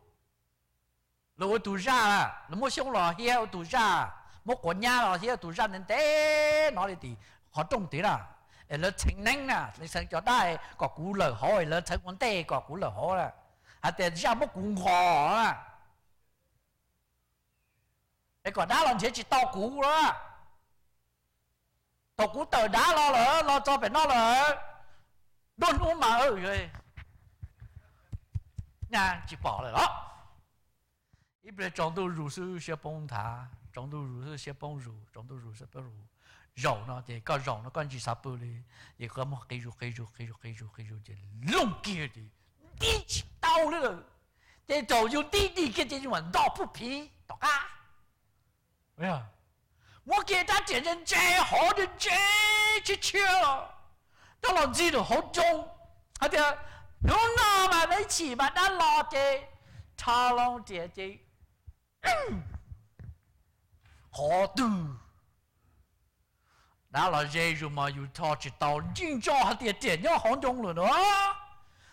Lawv ua tus zaj, lawv muab xyoob los hiab ua tus zaj, Muab quav nyab los thiab tus zaj ntev ntev no li tim qhov rooj tid na, es lawv txheev neeb na, lawv txheev cov dab kom kuv lawm hauv, lawv txheev ua ntej kom kuv lawm hauv na, hais tias zaj muab kuv nqos na, es kom dab los nrhiav tsis tau kuv na. Thaum kuv tawm dab los lawm, los txog pem no lawm, nruab hnub mas nyaj tsis pom lawm los. Ib pliag tsaus ntuj zus xwb siab poob nthav, tsaus ntuj zus xwb siab poob zus, tsaus ntuj zus xwb poob zus. Zaum no ces koj zaum no koj ntsis xav pw li, ces koj muab qi zus qi zus qi zus qi zus qi zus ces looj kiag ces nti tsis tau li lawm. Ces thaum yus nti nti kiag ces yus mam nto pub phiv tom qab. Muab kiag rab riam ntse ntse hov ntse ntse tshiab tshiab los, rov los ntxig rau hauv ncoo hais tias, hnub no mas neb chim mas dab los ces rho loo riam ces qhov twg dab los ze zus mas yus rho tsis tau, yeej ntso hais tias riam nyob hauv ncoo lawm na.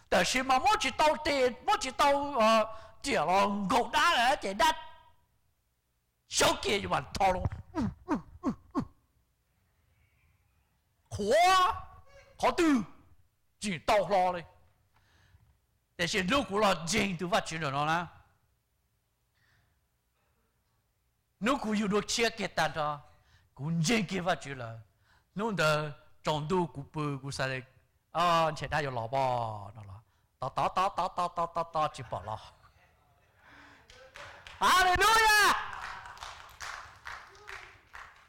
Tab sis mas muab tsis tau riam, muab tsis tau riam los nkaum dab lawm ces dab sawv kiag yus mam rho loo. Qhuav qhov twg tsis tau hlo li. Tiam sis hnub kuv los ntseeg tus Vajtswv ntawm no na, hnub kuv yug dua tshiab kiag tag nrho, kuv ntseeg kiag Vajtswv lawm, hnub ntawd tsaus ntuj kuv pw kuv xav, ntshe dab yuav los pom no los, to to to to to to to to tsis pom los. Haleluya.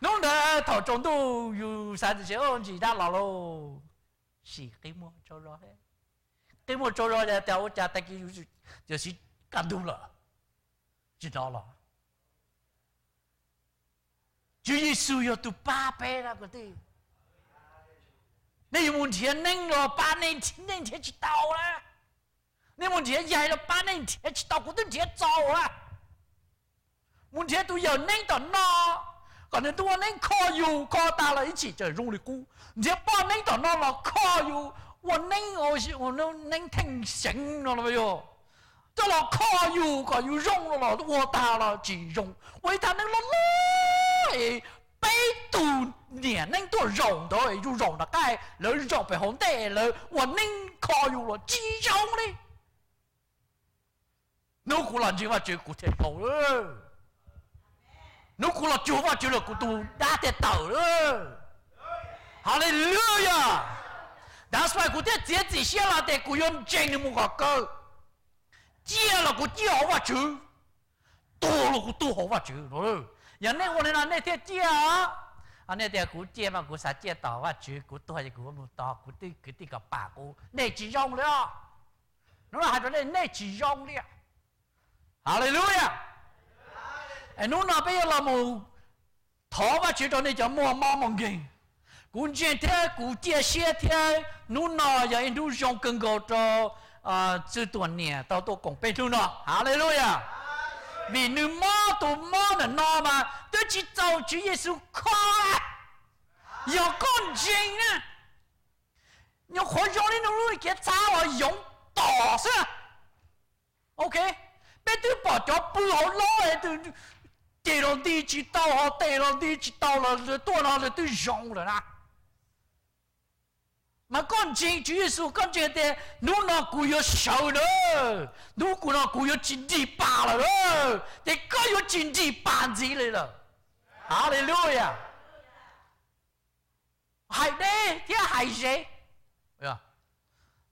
Hnub ntawd thaum tsaus ntuj yus xav tias ntsis dab los lauj, sim qi muag tsaug zog, qi muag tsaug zog tias ua cas tag kis yus yuav siv kaj ntug lawm, tsis hnov los. Tswv Yexus yog tus pab peb na kwv tij. Nej yuav mus nrhiav neeb los pab nej, nej nrhiav tsis tau na. Nej mus nrhiav yaig los pab nej nrhiav tsis tau, kuv twb nrhiav txaus a. Mus nrhiav tus yawm neeb tom no, kom nws tuaj ua neeb kho yus, kho tas los ib chim txawm zoo li qub. Nrhiav poj neeb tom no los kho yus, ua neeb, neeb theej xeev no los yog coj los kho yus kom yus zoo los ua tag los tsis zoo. Ua ib thaj neeb loj loj es peb tug niam neeb tuaj zaum ntawd es yus zaum nram qab, lawv zaum pem hauv ntej, lawv ua neeb kho yus los tsis zoo li. Hnub kuv los ntseeg Vajtswv kuv thiaj zoo lawm. Hnub kuv los cuag Vajtswv lawm kuv tus dab thiaj tawm lawm. Haleluya. That's why kuv thiaj txiav txim siab los tias kuv yuav ntseeg nws mus kom kawg. Ciaj los kuv ciaj hauv Vajtswv, tuag los kuv tuag hauv Vajtswv. Yog nej ua li no nej thiaj ciaj. Nej tias kuv ciaj mas kuv xav ciaj tom Vajtswv, kuv tuag ces kuv mus tos kuv kwv tij kom pam kuv, nej tsis zoo li os. Hnub no hais rau nej, nej tsis zoo li. Haleluya. Hnub no peb yuav los mus thov Vajtswv rau nej cov muaj mob muaj nkeeg. Kuv ntseeg thiab kuv cia siab thiab hnub no yog ib hnub zoo kawg nkaus rau txwj tuam niam tau tuaj koom peb hnub no. Haleluya. Vim nws mob tus mob ntawm no mas twb tsis txaus Tswv Yexus kho. Yog koj ntseeg na, nyuam qhuav zoo li nws lub kev txhav uas yoov tom xwb. Ok, peb twb pom cov pw hauv lob es tes los nti tsis tau, ho tes los nti tsis tau los tuaj no lawv twb zoo lawm na. Mas koj ntseeg Tswv Yexus, koj ntseeg tias hnub no kuv yuav sawv na, hnub kuv no kuv yuav tsis nrig pas lawm na, ces koj yuav tsis nrig pas ntxiv li lawm. Haleluya. Hais deb thiab hais ze.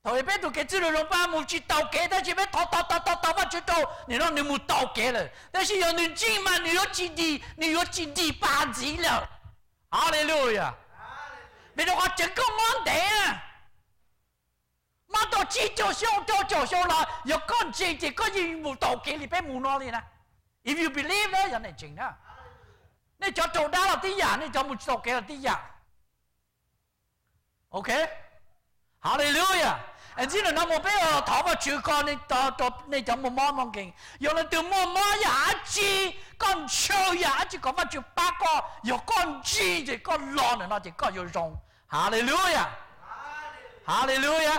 Thaum peb tus kev txwj lus zoo pab mus tsis taus kev tab sis peb thov thov thov thov Vajtswv rau, nim no nws mus taus kev lawm. Tab sis yog nws ntseeg mas nws yuav tsis nrig, nws yuav tsis nrig pas ntxiv lawm. Haleluya. Vim rau qhov tseem koj mob ntev na, mob tau tsib caug xyoo rau caum xyoo los yog koj ntseeg ces koj yeej mus taus kev li peb mus no li na. If you believe na, yog nej ntseeg na, nej cov raug dab los tib yam, nej cov mus tsis taus kev los tib yam. Ok. Haleluya. Ntxiv ntawm no mus peb thov Vajtswv kho nej cov muaj mob muaj nkeeg. Yog leej twg muaj mob yam dab tsi, koj ntshaw yam dab tsi kom Vajtswv pab koj, yog koj ntseeg ces koj los ntawm no ces koj yuav zoo. Haleluya. Haleluya.